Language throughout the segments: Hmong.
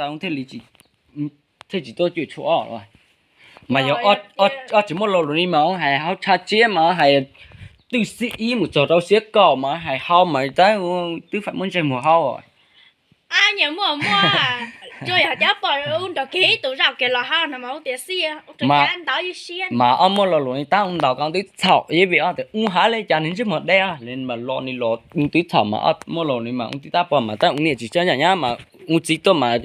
tau thiaj li tsis, thiaj tsis tuaj cuam tshuam ob. Mas yog ob tsis muaj lo lus li mas hais hauv tshav tsiab mas hais twb xiab ib mus txog rau xiab kaum mas hais hau mas tab twb faim muab ntsej muag hau. Nyias muaj muaj, tsuas yog cov pom ub nrog kiag ib tus zaum kiag los hau no mas ub tias xij, ntau ib siab. Mas ob muaj lo lus li tab ub ntaus koj twb txhaum ib vim ob tias ub hab li cas nws ntsej muag deb li mas los ni los twb txhaum mas ob muaj lo lus li mas ub twb tab pom mas tab ub niam tsis tseeb yam nyab mas ub txiv tuaj mas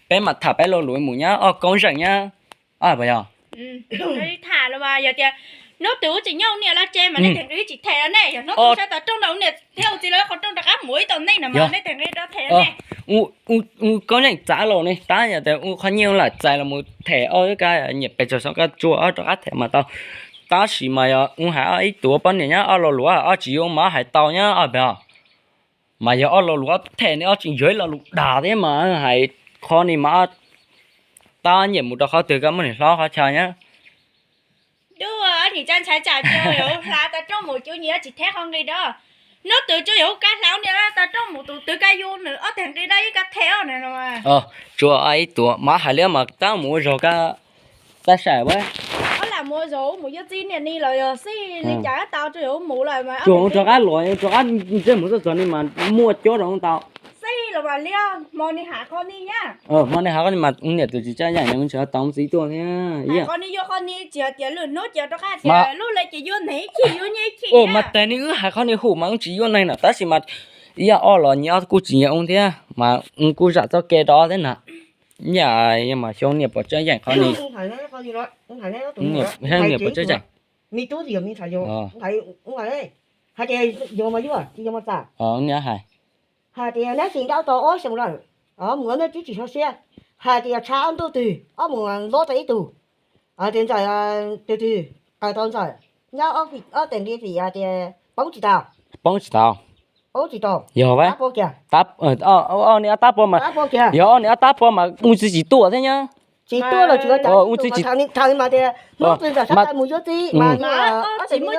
peb mas tham peb lo lus mus nyab ob koob zeem nyab. Yog tham los yog tias hnub twg ub tsis nyob ua niam laj tsev mas nej tseem nqis tsis them rau nej, yog hnub twg sawv tau rooj nrog ua niam thiab ua txiv los qhov rooj rov qab mus ib tau nej no mas nej tseem nqis rau them rau nej. Ub koob zeem txav los ne tab yog tias ub qhov nyiaj lam txais los mus them ob kab nyiam pes tsawg xyoo koj tsuas ob rov qab them mas tau. Tab sis mas yog ub hais ob ib tug poj niam nyab ob lo lus ob tsis yuav mas ob hais tau nyab ob pem os. Mas yog ob lo lus ob them ne ob tsis yog ib lo lus dag thiab mas hais qhov ni mas tab nyiam mus rau qhov twg koj muab nws hlob qhov chaw nyab. Dub, nim tsa ntshai tsam cia yuav hla tau rooj mus cuv nyias tsis theb qhov nqi rau. Hnub twg tsuas yog ub kab hla ub niam tau rooj mus tus twg koj yug nws ob teg nqi rau ib kab them os. Tsuas ib tuam mas hais li mas tab mus ua zog koj tab saim ua. Ob lam mus ua zog ub mus yuav txij niam ni los yog xij li cas tau tsuas yog ub mus lawm mas tsuas ub rov qab los rov qab ntsej mus txog ni mas muaj cob rau ub tau. Xij los mas li hmo ni hais qhov ni nyab. Hmo ni hais qhov ni mas ub niam tus tsis tsa yaim nws tsis tau ub txiv tuaj thiab. Qhov ni yuav qhov ni tsis hais tias lwm hnub ces rov qab tias lub li ces yuav neeg ib chim yuav nyiaj ib chim. Mas tag ni wb hais qhov ni hum mas ub tsis yuav neeg na tab sis mas ib yam ob los nyias ob kuj tsis nyiam ub thiab mas ub kuj zam txoj kev rau thiab na. Nyaj mas xyov niam puas tsa yaim qhov ni. Niam puas tsa yaim. Me tub yog me ntxhais yus hais tias yog mas yuav tsis yog mas txawm. Hais tias neb tsis nrauj tau ob xyoo lawm, mus nej twb tsis tso siab. Hais tias tshav ob ntuj twg ob mus lob tau ib tug, tias ntxawm twg twg qaws tau ntxawm, nyob ob teg nqi vim tias poob tsis tau. Poob tsis tau. Poob tsis tau. Yog tab pov kiag. Ob niag ob tab pov mas, yog ob niag ob tab pov mas ub txiv tsis tuaj thiab nyab. Tsis tuaj los tsis ua cas, ub txiv tsis tham mas tias hnub twg ntxawm sab tais mus yuav txiv mas ob teg nqi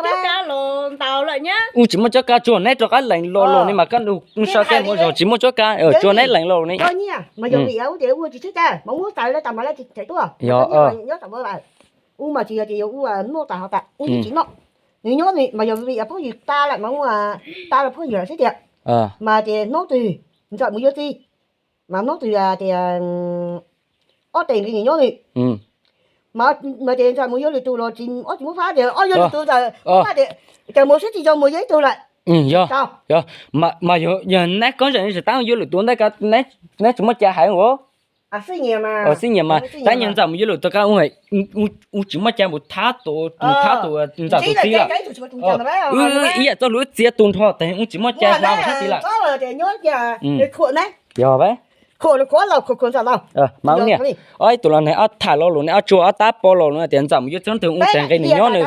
los ntaus lawm nyab. Ub tsis muaj cob kab, tsuas neb rov qab lees lo los ni mas koj nug so kej mus zog tsis muaj cob kab, tsuas neb lees lo los ni. Nyiaj mas yog vim ub tias ua tsis txhib cas mas muab txais lawm tas mas lawv tsis them tuaj. Yog nyob tam lawm, ub mas tsis yog tias yog ua noj tas ho tas ub tsis noj. Nws nyob mas yog vim phooj ywg tas lawm mas ua tas lawm phooj ywg lawm xwb tiag. Mas tias hnub twg ntxawm mus yuav txiv mas hnub twg tias ob teg nqi nws nyob nws. Mas tias ntxawm mus yuav lwm tus los tsis, ob tsis muab fab tias ob yuav lwm tus ntxawm, fab tias cas mus sib tsis zoo mus yuav ib tug lawm. Yog, yog, mas yog neb koob zeem tsis tab yuav lwm tus ntawd neb tsis muaj cai hais ua. Xib nyias mas tab nyias ntxawm mus yuav lwm tus kab ub tsis muaj cai mus thab tus, mus thab tus ntxawm tus txiv lawm. Ib yam txoj lus txiav tus nrho tes ub tsis muaj cai hla mus thab txiv lawm. Yog, mas ub niam, ob ib tug los ne ob tham lo lus ne ob tsuas ob tab pov lo lus tias ntxawm mus yuav txiv hnub twg ub teg nqi nws nyob nws.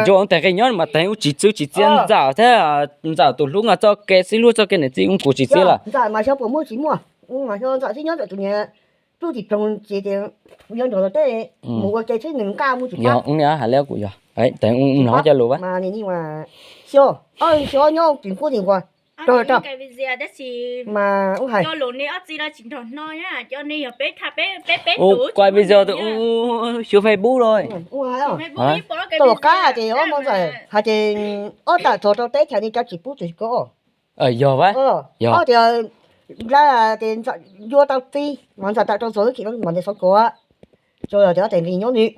Tsuas ub teg nqi nyob mas teg ub tsis txwb tsis txiav ntxawm thiab ntxawm tus hlub no txoj kev xib hlub txoj kev niam txiv ub kuv tsis txiav lawm. Yog, ub niam hais li kuv yog, teg ub nov cov lus. Xyov, ob xyov nyob tim nkuaj tim nquag. Tab sis mas ub hais, ua video ua Facebook los. Tau qab tias ob mo ntxawm hais tias ob tawm txog rau teb chaws ni cov tsis pub tus ko. Yog, yog tias nplawg tias yuav tau txiv mas ntxawm tawm rau txog lub chim no mas ntes xov kuav. Tsuas yog tias ob teg nqi nyob nws.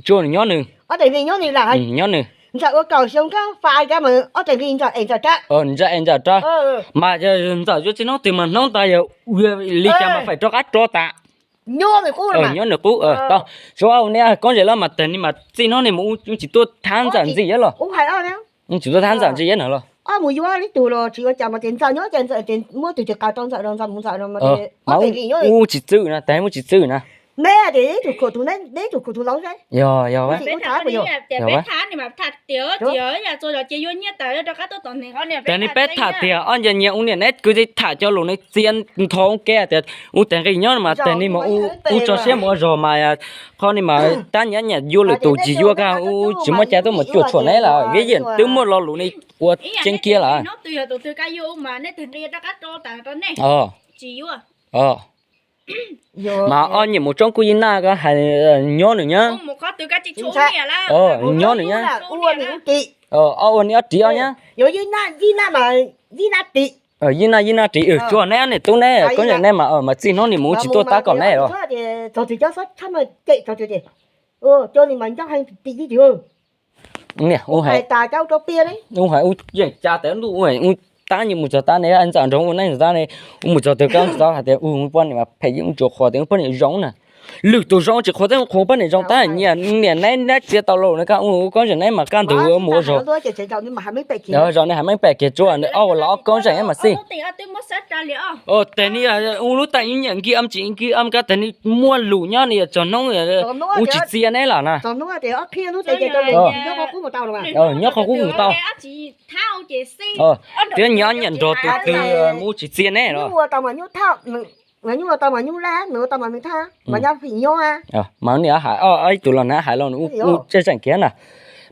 Tsuas nws nyob nws. Ob teg nqi nyob nws lam hais nyob nws. Ntxawm ua kaum xyoo kab fa kab mas ob teg nqi ntxawm es ntxawm rab. Ntxawm es ntxawm rab. Mas ntxawm yuav txiv hnub twg mas hnub ntawd yog li cas mas faim rov qab rov tas. Nyob nws qub, nyob nws qub. Tau, tsuas ua niam koob zeem los mas teg ni mas txij hnub ni mus ub tsis tuaj thab ntxawm ntxiv los. Ub tsis tuaj thab ntxawm ntxiv na los. Ob mus yuav ib tug los tsis ua cas mas tias ntxawm nyob ces ntxawm tias muab tus twg qaws tau ntxawm no ntxawm mus ntxawm no mas ub tsis txwj na, teg ub tsis txwj na. Neb tias ib tug khuam tus, neb ib tug khuam tus laus. Yog, yog. Tag ni peb tham tiag ob ncaws nyias ua niam neb kwv tij tham cov lus ne txiav ntho ua ke tias ub teg nqi nyob mas teg ni mas ub tso siab mus ua zog mas qhov ni mas tab nyiam nyiam yuav lwm tus tsis yuav kag ub tsis muaj cai tuaj mus cuam tshuam neb lawm vim yam twb muaj lo lus ne ua tseeb kiag lawm. Tsis yuav. Mas ob niam mus tsoob kuj Yij Naj ko hais nyob nws nyab. Nyob nws nyab. Ob ua niam ob ris ob nyab. Yij Naj Yij Naj ris, tsuas neb ob niam tub neb koob zeem neb mas txij hnub no mus ua tsis tuaj tab kom neb os. Niam, ua hais ua yeej cas tas ntuj ua tab nyias mus txog tab ne, Ntxawm nrog ua neej txog tab ne, ua mus txog twg koj txog hais tias ua poj niam mas phem yeej ua tsis qhuas tias ua poj niam zoo na. Lwm tus zoo tsis qhuas, tab qhuas poj niam zoo tab nyias niam neb neb txiav tau los no koj ua koob zeem neb mas kaj ntug mus ua zog. Zaum no hais meej pem kiag tsuas ob ua los ob koob zeem mas xij. Tes ni ua lub tais nyiam nkig am tsis nkig am kab tes ni muaj lus nyob ni yog txog hnub ua tsis txia neb lawm na. Nyob qhov qub mus tau. Thiab nyias nyiam nrog tus twg mus ua tsis txia neb los. Mas niam hais ib tug los na hais los ua tseem tseem kiag na.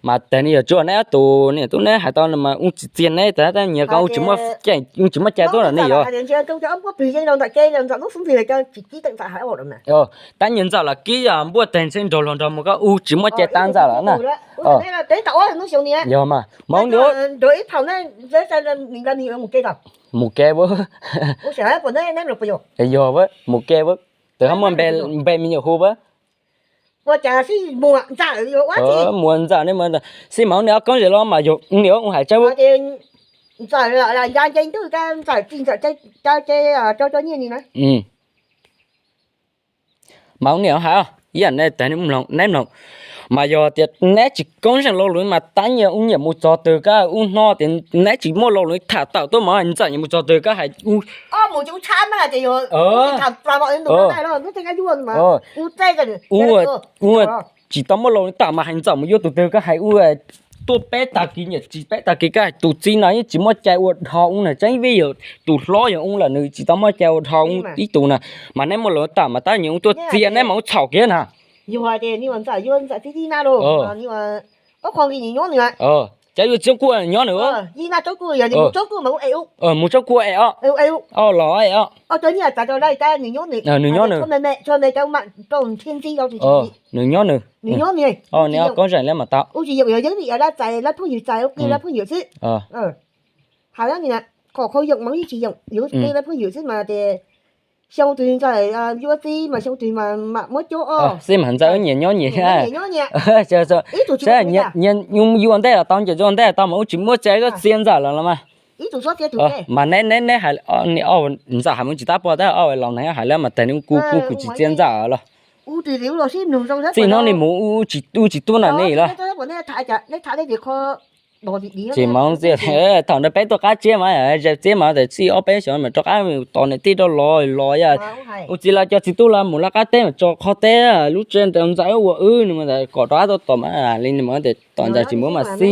Mas tes ni yog tsuas neb ob tug niam tub neb hais tau mas ua tsis txia neb tab tab nyias ko ua tsis muaj cai tuaj los ne yog. Tab nyias Ntxawm los kib npuaj tes ntshe nrog luag nrog mus koj ua tsis muaj cai tab Ntxawm lawm na. Yog mas mas ua ni mus kev yog mus kev tus ho muaj npe me nyuam hu Muas Ntxawm ne, xij mas ua niam ob koob zeem los mas yog niam ua hais tsawb. Mas ua niam hais ib yam ne tes mloog neb mloog. Mas yog tias neb tsis koob zeem lo lus mas tab nyias ua niam mus txog twg koj ua hno tias neb tsis muaj lo lus tham tawm tuaj mas Ntxawm nyias mus txog twg koj hais ua ua tsis tau muaj lo lus tham mas hais Ntxawm mus yuav tus twg koj hais ua tuaj peb tag kis nyiam tsis peb tag kis koj hais tus txiv no yeej tsis muaj cai ua dhau ua na tseeb vim yog tus hlob yog ua lawm nws tsis tau muaj cai ua dhau ua ib tug na. Mas neb muaj lo lus tham mas tab nyias ua tuaj txia neb mas ua txhaum kiag na. Cov yuav txob kuj nyob nws, mus txob kuj es os, los es os, nws nyob nws, nws nyob nws, nws nyob nws. Neb koob zeem li mas tau. Xwb mas Ntxawm nyias nyob nyias, yuav ntej los tau, nyias yuav ntej los tau mas ua tsis muaj cai koj txia Ntxawm lawm los mas. Mas neb neb hais, Ntxawm hais mus tsis tab pog tab, ob los neeg hais lawm mas tes nws kuj kuj tsis txia Ntxawm los. Txij hnub no mus ua tsis tuaj na ne los. Tsis mas txia, thaum ntawd peb tuaj qab tsiab mas zes txiab mas tes txij ob peb xyoos mas rov qab tos niam tij rau los los yog ua txiv los cov txiv tub los mus lawv qab teb mas tso qhov teb lub tsev Ntxawm ua wb nws mas kom rov qab tuaj tos mas li nws mas tes tos Ntxawm tsis mus mas xij.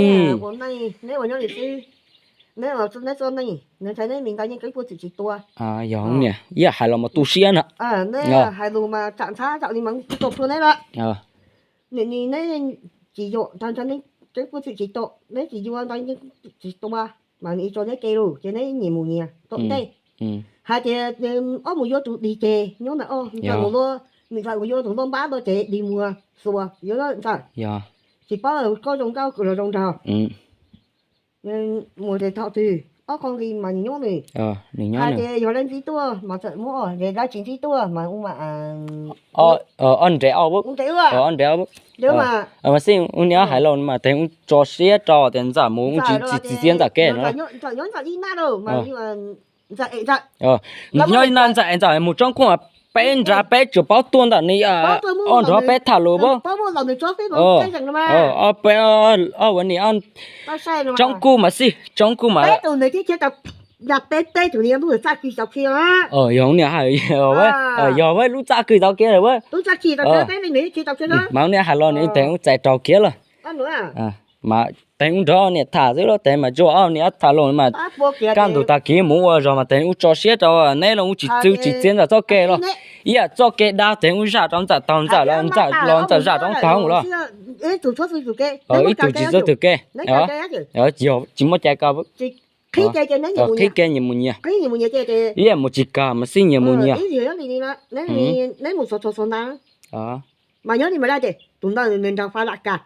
Yog hais los mas tu siab na. Hais tias ob mus yuav tus dig ces nyob ntawm os, nws mus yuav tus npab ntawd ces dig muag xuas yuav Ntxawm. Tsis paub koj zoo nkauj los zoo nraug. Mus ces thaum twg ob qho nqi mas nws nyob nws. Hais tias yog leej txiv tuaj mas txawm muab os, yog dab tsi txiv tuaj mas ua mas nres, nres, mas xij ua niam hais los mas tes ua tso siab rau tias Ntxawm mus ua tsis txia Ntxawm ke no. Nyob Ntxawm es Ntxawm mus tsoob kuj mas peb nrad peb tsuas paub tuaj ntawm ni, ob nrog peb tham lus peb, ob ua ni, tsoob kuj mas xij, tsoob kuj mas. Yog niam hais, yog lub txaj kis tau kiag lawm. Mas niam hais los nws tes ua txais raug kiag lawm. Mas tes ua nrog niam tham xwb los tes mas tsuas ob niam tham los mas kaj ntug tag kis mus ua zog mas tes ua tso siab rau neb los ua tsis txia Ntxawm txoj kev los. Ib yam txoj kev dab tes ua zam rau Ntxawm taug Ntxawm los, Ntxawm los Ntxawm zam rau taug los. Ib tug tsis txog tus kev, yog tsis muaj cai koj Qhib kiag nyias mus nyias. Ib yam mus tsis kag mas xij nyias mus nyias. Neb mus xov xov xov ntawd mas nyob li mas laj ces tus ntawd nws nrog fa lam kag,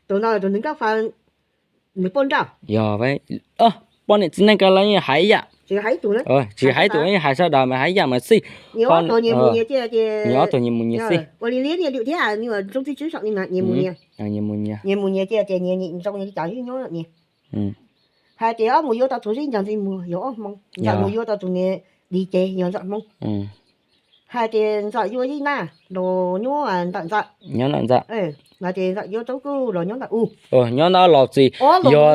tus ntawd tus nws nkauj fa nws poj nrauj. Yog, poj niam txiv neej kawg los yeej hais ib yam. Tsis hais tus, hais sawv daws mas hais ib yam mas xij. Nyias ob tug nyias mus nyias xij. Ua li liab nyias lwm thiab nyias zoo txiv tswv saum nyias mus nyias. Nyias mus nyias ces tias nyias zoo li cas nyob nyias. Hais tias ob mus yuav tau tus zib ncaws nti muag yog ob hmoo, ntxawm mus yuav tau tus niag di ces yog ntxawm hmoo. Hais tias ntxawm yuav Yij Naj los nyob ntawm ntxawm, nyob ntawm ntxawm. Hais tias ntxawm yuav Tsoob Kuj los nyob ntawm u. Nyob ntawm laus txiv, yog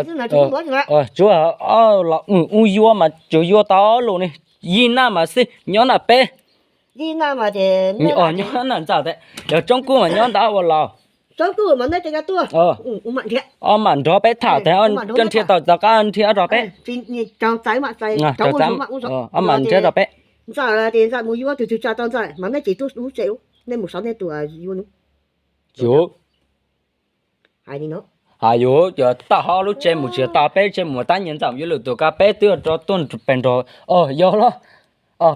tsuav ob los u yuav mas tsuas yuav tau ob lus ne. Yij Naj mas xij nyob ntawm peb. Yij Naj mas ces nyob ntawm ntxawm, yog Tsoob Kuj mas nyob ntawm ua laus. Tsoob Kuj mas nej tsis nco tuaj, ob mam nrog peb tham tias koj nrhiav tau, tau qab nrhiav rau peb. Ob mam nrhiav rau peb. Ntxawm tias ntxawm mus yuav tus twg tsa tau ntxawm mas nej tsis tuaj lub tsev, nej mus saum nej tus yuav nws. Yus hais yus cov tawj hauv lub tsev mus tsis tau, peb tsev mus tab nyias ntxawm yuav lwm tus, kab peb twb rov tuaj pem nrog, yog los,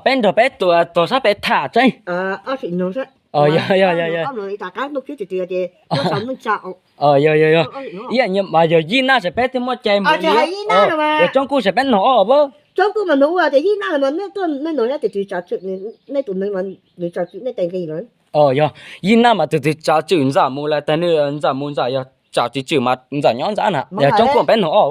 peb nrog peb tus tuag sab pem tham tseeb. Yog, yog, yog. Ib yam mas yog Yij Naj ces peb twb muaj cai mus li, yog Tsoob Kuj ces peb nog ob pab. Tsoob Kuj mas nug tias Yij Naj mas nej tuaj nej nug sab tus twg tsa tswm, nej tus neeg mas nws tsa tswm nej tes nqi lawm. Yog, Yij Naj mas tus twg tsa tswm ntxawm mus lawm, tes nws ntxawm mus ntxawm yog tsa tsis tswm mas ntxawm nyob ntxawm na, yog Tsoob Kuj peb nog ob.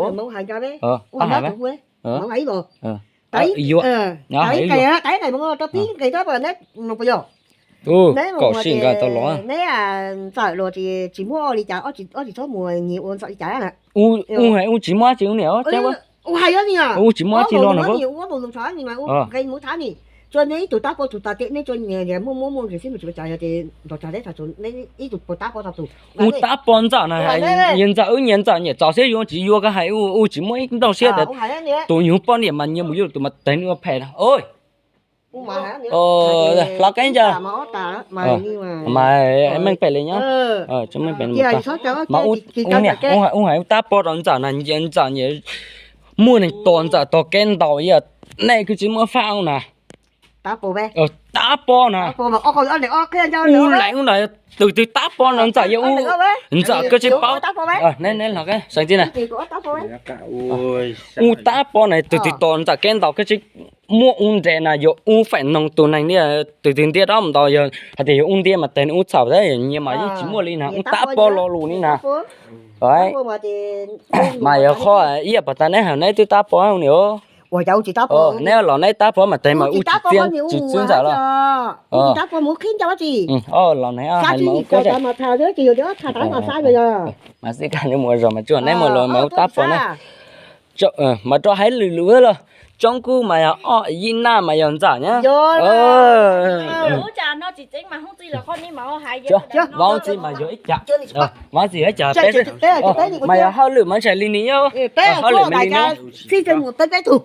Kaum sij nqaij tau los. Neb ntxawm los tsis muab li cas, ob tsis txhob mus nyias ua ntxawm li cas. U hais u tsis muab tsis ua niam. U tsis muab tsis los no. Mus thab ni, tsuas neb ib tug tab pov tus tas tes neb tsuas muaj muaj nqis xwb, mus tsis ua cas, yog tias nrog tag teb tag tus, u tab pov ntxawm na, nyias ntxawm wb nyias ntxawm nyias txaus siab yuav tsis yuav, koj hais u tsis muaj ib nrauj siab tias tus nyuag poj niam mas nyias mus yuav tus mas tes nws ua phem na. Hlob Keeb Ncaws, mas meej pem li nyob, mas u hais u tab pov rau ntxawm na, ntxawm nyias muaj neeg tos ntxawm tog kev ntaus, yog nej kuj tsis muaj faj na. Tab pov na, u leej u na, tus twg tab pov no ntxawm yog u, ntxawm koj tsis paub. Neb hlob Keeb Ncaws na, u tab pov na, tus twg tos ntxawm kev ntaus koj tsis muaj u nres na, yog u feem noog tus neeg li, tus twg ntiab rov mus ntaus, yog hais tias yog u ntiab mas tes nws u txhaum thiab, nyias mas yeej tsis muaj li na, u tab pov lo lus li na. Mas yog qhov ib yam pas tas neb hais neb twb tab pov niam. Neb los neb tab pov mas tes mas u tsis txiab tsis txwv ntxawm los. Los neb hais mas u koj mas xij kag neb mus zos mas tsuas neb mus los mas u tab pov na. Mas rov hais lwm lus los, Tsoob Kuj mas yog ob, Yij Naj mas yog ntxawm na. Vauv txiv mas yog ib cas, vauv txiv yog ib cas peb, mas yog hauj lwm mas ntshai li ni, hauj lwm mas li no.